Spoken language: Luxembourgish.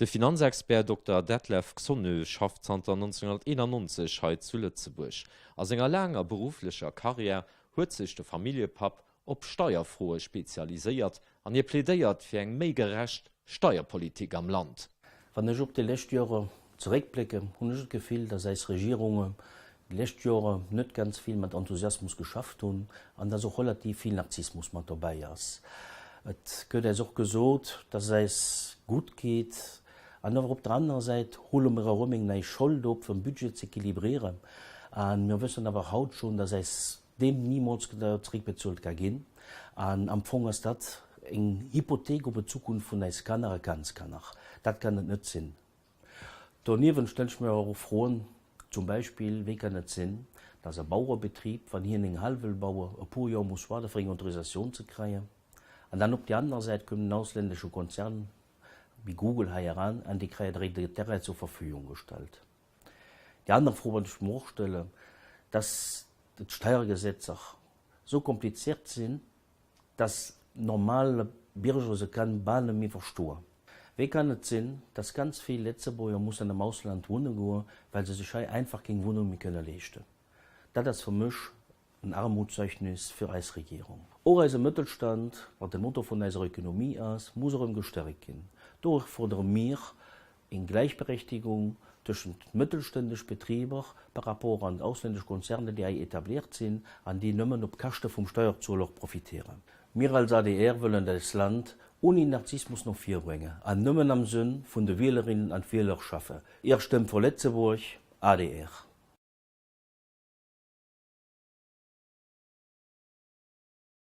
De Finanzexpert Dokter Detlef Xonnö schafft zanter 1991 hei zu Lëtzebuerg. A senger laanger berufflecher Karriär huet sech de Familljepapp op Steierfroe spezialiséiert an hie plädéiert fir eng méi gerecht Steierpolitik am Land. Wann ech op déi lescht Jore zeréckblécken, hunn ech d'Gefill, dass eis Regierunge déi lescht Jore net ganz vill mat Enthusiasmus geschafft hunn an dass och relativ vill Narzissmus mat dobäi ass. Et gëtt äis och gesot, dass et äis gutt geet an awer op der anerer Säit huele mir erëm eng nei Schold op, fir den Budget z'équilibrieren. A mir wëssen awer haut schonn, dass äis deem nimools zeréckbezuelt ka ginn. An am Fong ass dat eng Hypothek op d'Zukunft vun eis Kanner a Kandskanner. Dat kann et net sinn. Doniewent stelle ech mir och Froen, zum Beispill, Wéi kann et sinn, dass e Bauerebetrib, wann hien eng Hal wëll bauen, e puer Joer muss waarde fir eng Autorisatioun ze kréien? An dann op déi aner Säit kënnt en auslännesche Konzern wéi Google hei eran an déi kréie direkt de Terrain zur Verfügung gestallt. Déi aner Fro, wat ech mer och stellen, dass d'Steiergesetzer esou kompliziert sinn, dass normale Bierger se kann bal net méi verstoen. Wéi kann et sinn, dass ganz vill Létzebuerger mussen am Ausland wunne goen, well se sech hei einfach keng Wunnung méi kënne leeschten? Dat ass fir mech en Armutszeugnis fir eis Regierung. Och eise Mëttelstand, wat de Motor vun eiser Ökonomie ass, muss erëm gestärkt ginn. Dofir fuerdere mir Eng Gläichberechtigung tëschent mëttelständeg Betriber par rapport an ausländesch Konzerne, déi hei etabliert sinn an déi nëmmen op Käschte vum Steierzueler profitieren. Mir als adr wëllen eist Land ouni Narzissmus no vir bréngen an nëmmen am Sënn vun de Wielerinnen an Wieler schaffen. Är Stëmm fir Lëtzebuerg, adr.